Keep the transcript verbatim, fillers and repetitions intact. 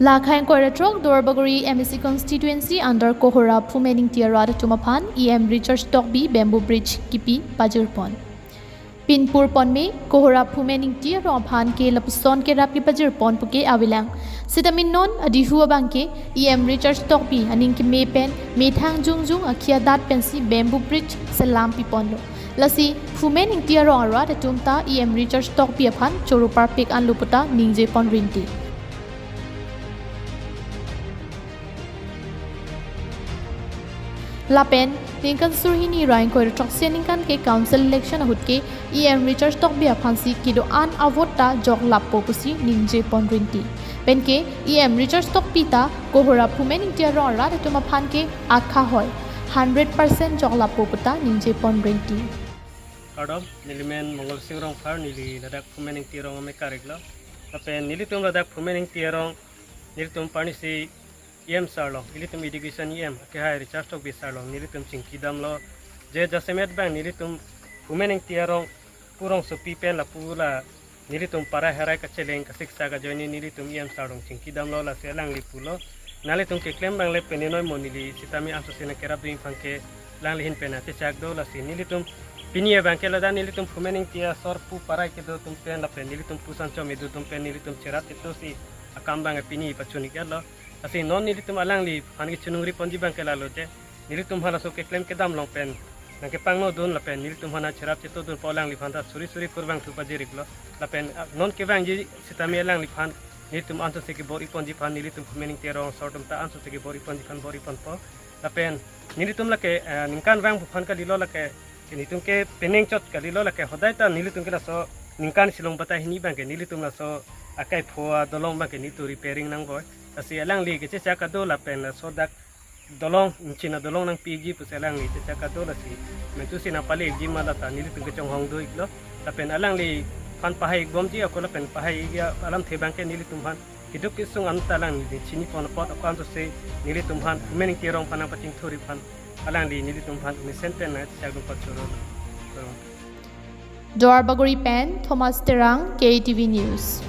Lakhai ingkoi ra throk Duarbagori M A C constituency under Kohora Phumen Ingti arat atum aphan E M Richard Tokbi bamboo bridge kipi pajirpon. Pinpur ponme Kohora Phumen Ingti arong aphan ke lapuson kerap kepajirpon puke avelang. Sitame non adihu abangke E M Richard Tokbi aning keme pen methang jongjong akhi adat pensi bamboo bridge selam piponlo. Lasi Phumen Ingti arong arat atum ta E M Richard Tokbi aphan choro parpik anlo puta ningjepon rinti. Lapen ningkan suri hini ra ingkoi ra throksi aningkan ke council election ahut ke E M Richard Tokbi aphansi kedo-an avote ta joklappo pusi ningjepon rinti. Penke E M Richard Tokbi ta Kohora Phumen Ingti arong arat atum aphan ke akha hoi hundred percent joklappo puta ningjepon rinti. Kardom, neli men Mongol Sing Rongphar, neli ladak Phumen Ingti arong amekar iklo. Lapen nelitum ladak Phumen Ingti arong, nelitum parnisi E M sir along, ilitum education E M, akehai Richard Tokbi sir along, nelitum chingki damlo, je jasemet abang nelitum Phumen Ingti arong, pu rongsopi pen lapu la, nelitum parai harai kacheleng kasiksak ajoine nelitum E M sir along chingki damlo, lasi alangli pulo. Nanglitum keklem abang le pene noi mo, neli sitame ansose nangkerapdun aphan ke alangli ahin pen achechak do, lasi nelitum pini abang ke ladak nelitum Phumen Ingti asor pu parai kedo atum pen lapen nelitum pusan chom edu atum pen nelitum cherap cheto si akam abang pini pachun iklo. Lasi non nelitum alangliphan kechoningri ponji abang ke lalo je, nelitum hala so keklem kedam along pen nangkepangno dun lapen nelitum aphan cherap cheto dunpo, alangliphan ta suri suri kurvangthu pajir iklo. Lapen, ah, non kevangji sitame alangliphan nelitum ansose kebor-i ponji aphan, nelitum Phumen Ingti arong asor atum ta ansose kebor-i ponji aphan bor-i ponpo. Lapen nelitum lake, eh, ningkan vang aphan kalilo, lake nelitum ke penang chot kalilo, lake hodai ta nelitum ke laso ningkan isi along batai hini abang ke nelitum laso akai pho adolong abang ke nelitum repairing nangboi. Lasi alangli kechechak kedo lapen laso dak dolong, ingchin adolong nangpiji pusi alangli chechak kedo, lasi mentu si nangpale ikji ma lata nelitum kechonghong do iklo. Lapen alangliphan pahai ikbomji ako lapen pahai ikji alamthe abang ke nelitum aphan keduk kesung anta alangli chinipon apot ako ansose nelitum aphan Phumen Ingti arong aphan nangpachingthurji aphan alangli nelitum aphan mesen pen nangchechak dunpot choro. Duarbagori pen Thomas Terang, K T V News.